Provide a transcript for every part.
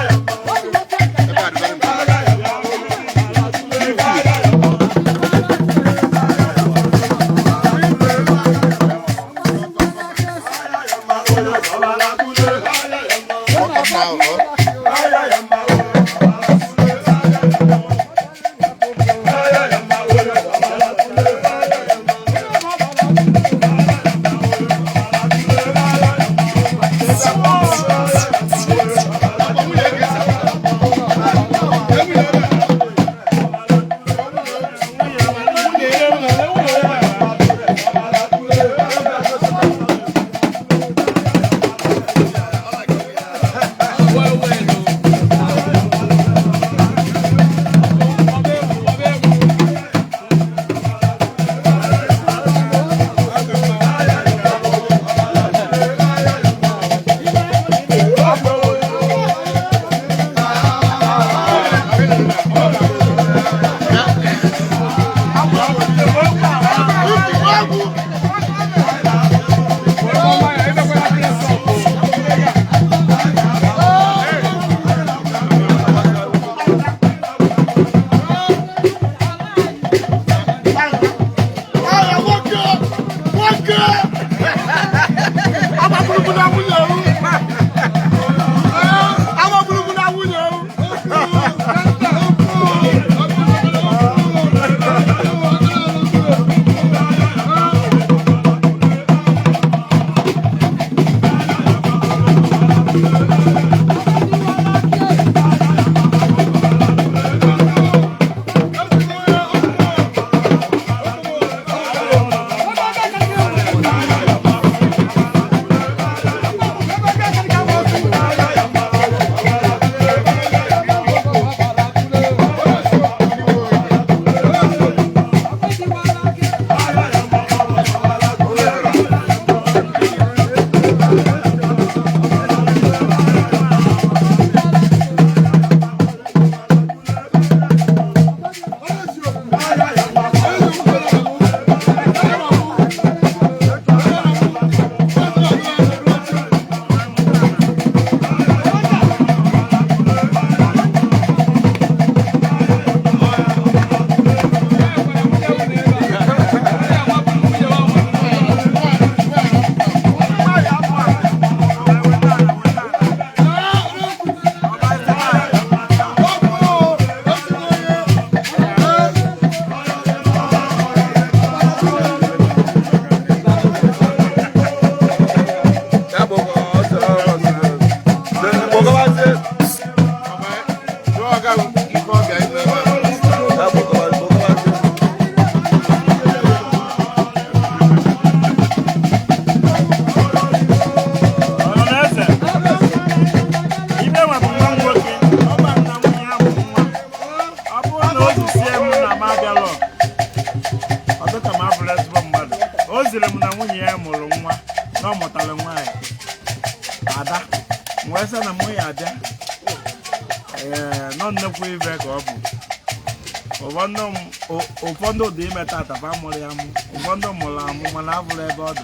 Ebe a dị very important. Walk up now, huh? Ọhaneze, ibe nwe bụ nwa m nwoke, ọ gwa m na nwunye ya bụ nwa. Ọ bụrụ na o zisie m na m abịalọ, ọ dịka m abụrụ ezigbo mmadụ. O ziri m na nwunye ya mụrụ nwa, na ọ mụtara nwaanyị. Ada, m wee sị na mụ ya abịa. Ee, nọ nnukwu ibe ka ọ bụ. Ụfọdụ ụdị ime tata fa mụrụ ya mụ, ụfọdụ mụrụ amụ mana abụrụ ebe ọ dị.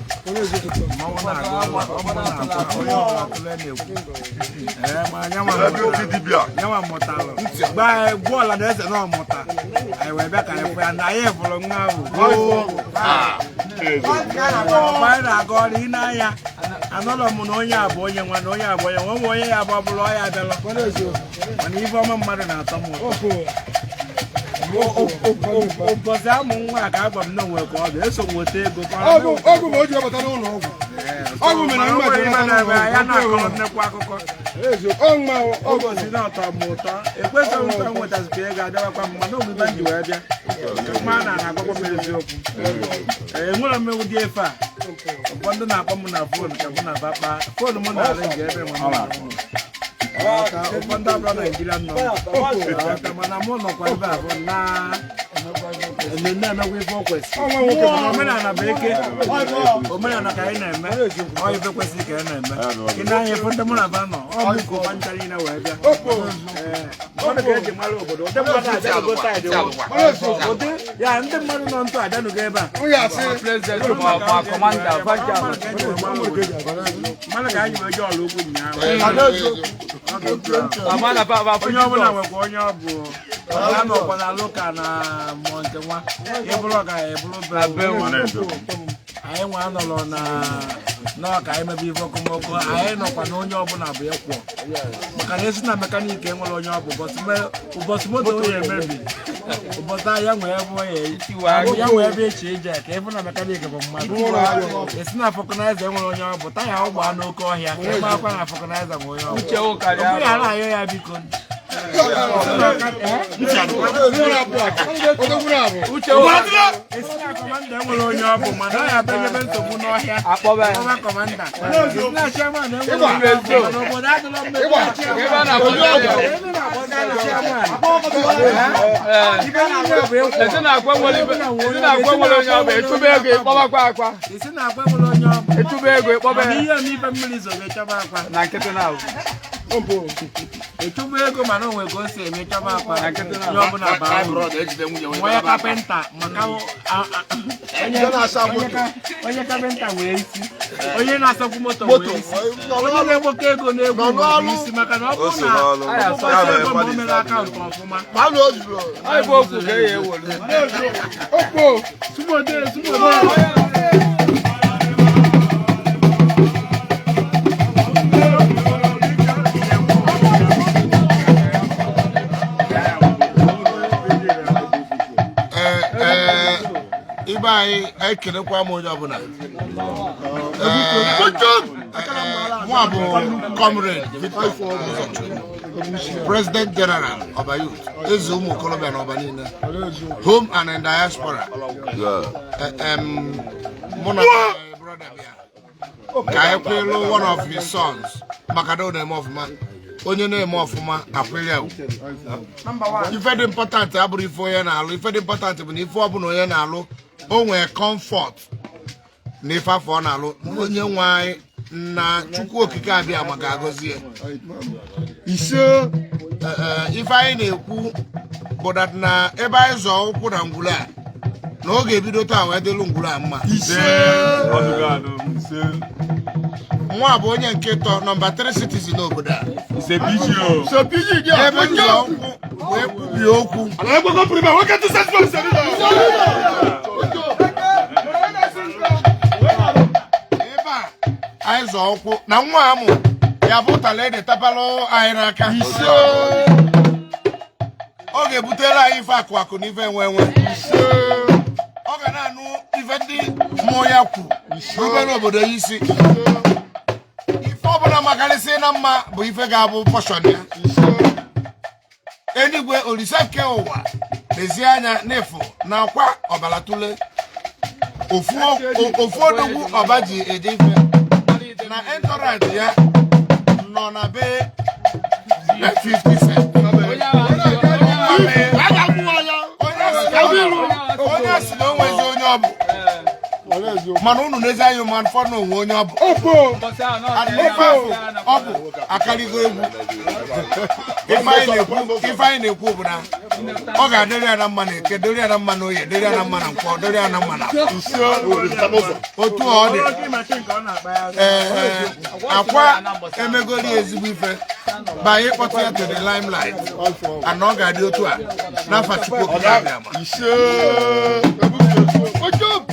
Mmanwụ na-agụ ụlọ, ọ mụ na-akwa, onye ọbụla tụle na-ekwu. Ee, ma nyanwa mụtalụ. Gba anyị gwa ọla na eze na ọ mụta. Anyị wee bịa ka anyị fụ ya na anyị fụrụ nwa ahụ. Mgbe anyị na-aga ọrụ ị na-anya, anọrọ m na onye a bụ onye nwa na onye a bụ onye nwa, onwe onye ya bụ ọ bụrụ ọ ya abịalọ. Mana ife ọma mmadụ na-atọ m ụtọ. Ụbọchị amụ nwa a ka agwa m na onwe ka ọ dị, eso m weta ego. Ọgwụ ma o ji webata n'ụlọ ọgwụ. Ọgwụ mere mma ji Mana webata n'ụlọ ya ọgwụ. na-akọrọ nnekwu akụkọ. Eziokwu, ọ mma o, ọgwụ. Ụbọchị na-atọ m ụtọ, ekwesịghị m ka m nwetazikwa ego abịawakwa m, mana omume m ji wee bịa mma na na-agwakwa m eziokwu. Ee, enwere m ụdị efe a. Ụfọdụ na-akpọ m na phone ka mụ na ba kpaa phone m na-arị nke ebe nwe m nọ. Ka ụfọdụ abụrụ Naijiria nọ. Mana mụ nọkwa ebe a bụ na Mmemme emekwa ife o kwesịrị. Omenala bụ eke, omenala ka anyị na-eme. Ọ ife kwesịrị ka anyị na-eme. Ị na-anya ife ndị mụ na ba nọ, ọ bụ nke ụba ncha niile wee bịa. Ee, mmadụ ka eji mara obodo. Ụdị mmadụ abịanugo side ụdị ya, ndị mmadụ nọ ntụ abịanugo ebe a. Mmadụ ka anyị wee jee ọrụ ugwu ụnyaahụ. Onye ọbụla nwekwa onye ọ bụ ya nọkwa na loka na mmụọ nke nwa ịbụrụ ọga ebụrụ be anyị nwa nọrọ na n'ọka anyị mebe ife okomoko. Anyị nọkwa na onye ọbụla bụ ịkwọ, maka na esi na mechanic enwere onye ọ bụ ụbọchị moto ya emebi, ụbọchị ahụ ya nwee ebe ya nwee ebe eche ije ka ịfụ na mechanic bụ mmadụ. Esi na vulcanizer enwere onye ọ bụ taya ọ gbaa n'oke ọhịa ka ebe akwa na vulcanizer nwe onye ọ bụ okwu ya na-ayọ ya biko. Esi na commander enwere onye ọ bụ, mana ọ ya abịa ebe nsogbu n'ọhịa akpọba commander. Esi na chairman enwere onye ọ bụ, mana obodo adịrọ mma ebe chairman ebe na-akpọga na chairman. Ibe niile bụ ịkwụ. Esi na-akwa nwere onye ọ bụ echube ego ịkpọbakwa akwa. Esi na akwa nwere onye ọ bụ Echube ego ịkpọba mana ya. Ihe ome ife mmiri zoro echọba akwa. Na nkịtị na ahụ. Echube ego, mana o nwere ka o si eme chọba akwa. Na nkịtị na Onye ọbụla baa uru. Onye carpenter maka onye carpenter nwee isi, onye na-asakwu moto nwee isi, onye na-egbokọ ego na-egwu nwere isi, maka na ọ bụrụ na ọgbụgbasi ego ma o mere account ọfụma. Ọ bụ okwu ka e ya ewolu. Sumode, sumode. Ee, ibe anyị ekelekwa m onye ọbụla. Mụ bụ Comrade Victor Ụzọchukwu, President General Ọba Youth, eze ụmụ okorobịa na ọba niile, home and in diaspora. Mụ na my brother bịa ka anyị kwelu one of his sons, maka na ọ na-eme ọfụma. Onye na-eme ọfụma akwịrị ya ugwu. Ife dị important abụrụ ife onye na-alụ. Ife dị important bụ na ife ọbụla onye na-alụ, o nwee comfort na ife afọ ọ na-alụ, na onye nwe anyị na Chukwu Okike abịa maka agọzi ya. Ise. Ee, ife anyị na-ekwu bụ that na ebe anyị zọọ ụkwụ na ngwulu a, na ọ ga-ebido taa wee dịlụ ngwulu a mma. Ise. Nwa bụ onye nke tọ number 3 citizen n'obodo a. So piji gị Ebe m zọọ ụkwụ wee kwubie okwu. Ebe a anyị zọọ ụkwụ na nwa amụ ya bụ talede tapalụ anyị n'aka, ọ ga-ebutere anyị ife akụ akụ na ife enwe enwe. Ọ ga na-anụ ife ndị mmụọ ya kwuru rubere obodo ya isi. Ife ọbụla makarịsị na mma bụ ife ga-abụ portion ya. Enigwe olise ke ụwa lezie anya n'efu na akwa ọbara tule ofu ofu odogwu ọba ji eje ife na entourage ya nọ na be 50 Cent. Onye si na o nwezi onye ọ bụ, mana unu n'ezi anya ma ụfọdụ na onwe onye ọ bụ. And ife ahụ ọ bụ akarigo egwu. Ife anyị na-ekwu bụ na ọ ga-adịrị ya na mma na Eke, dịrị ya na mma na Oye, dịrị ya na mma na Nkwọ, dịrị ya na mma na otu ọ dị. Ee, akwa emegori ezigbo ife ba anyị kpọta ya to the limelight, and ọ ga-adị otu a n'afa Chukwu Okike Abịama. Ise. Ojo.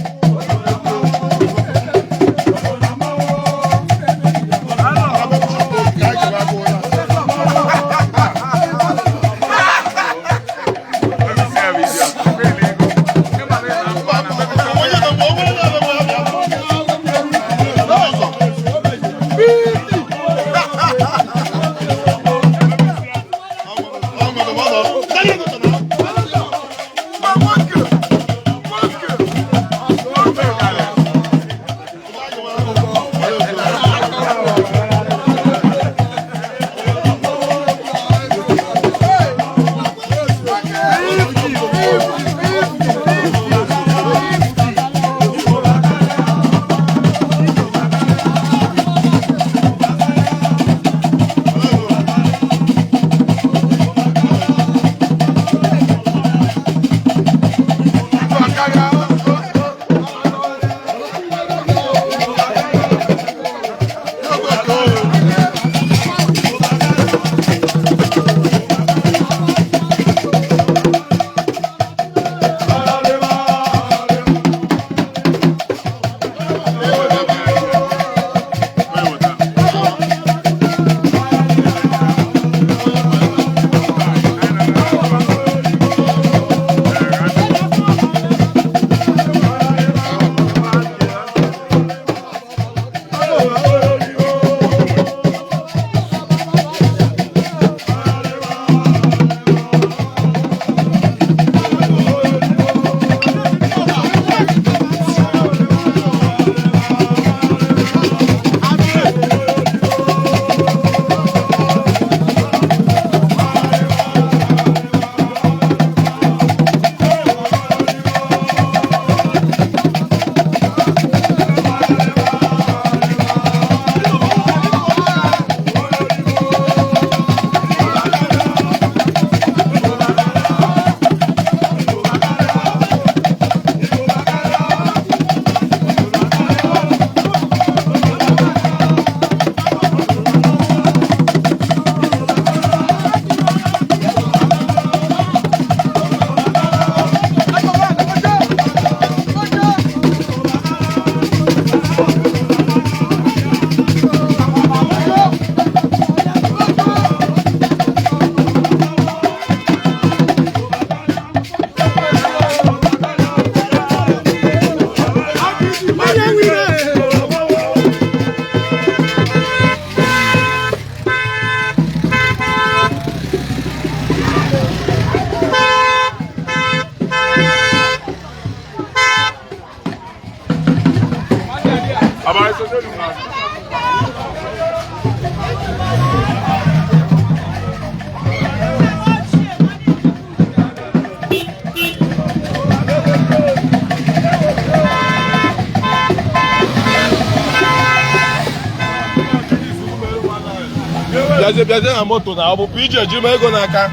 Bịazie, bịazie na moto na ọ bụ iji eji m ego n'aka.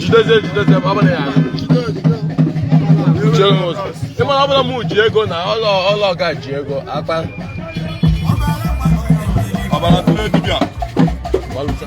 Jidezie, jidezie, ọ bụla ya chere m ụzọ. Ị mara, ọ bụla m ji ego na ọlọ ọlọ ga ji ego akpa. Ọbara tụlee dibịa. Gbalụsa.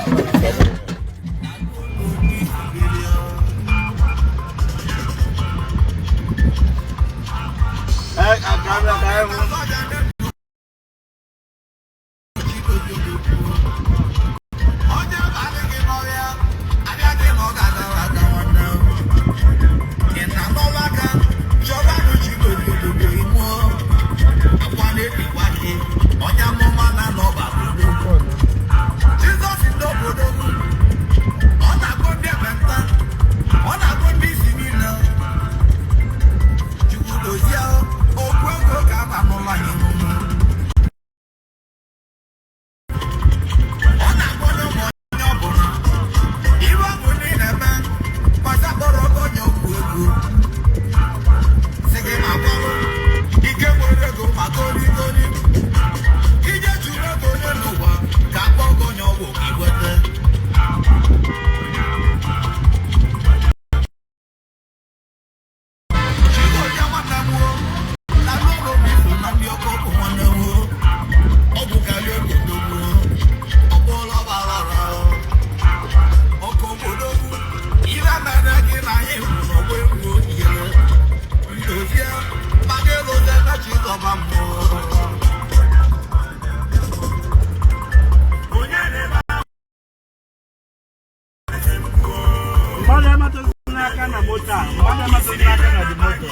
Mmadụ emetụzi n'aka na moto a, mmadụ emetụzi n'aka na dị moto.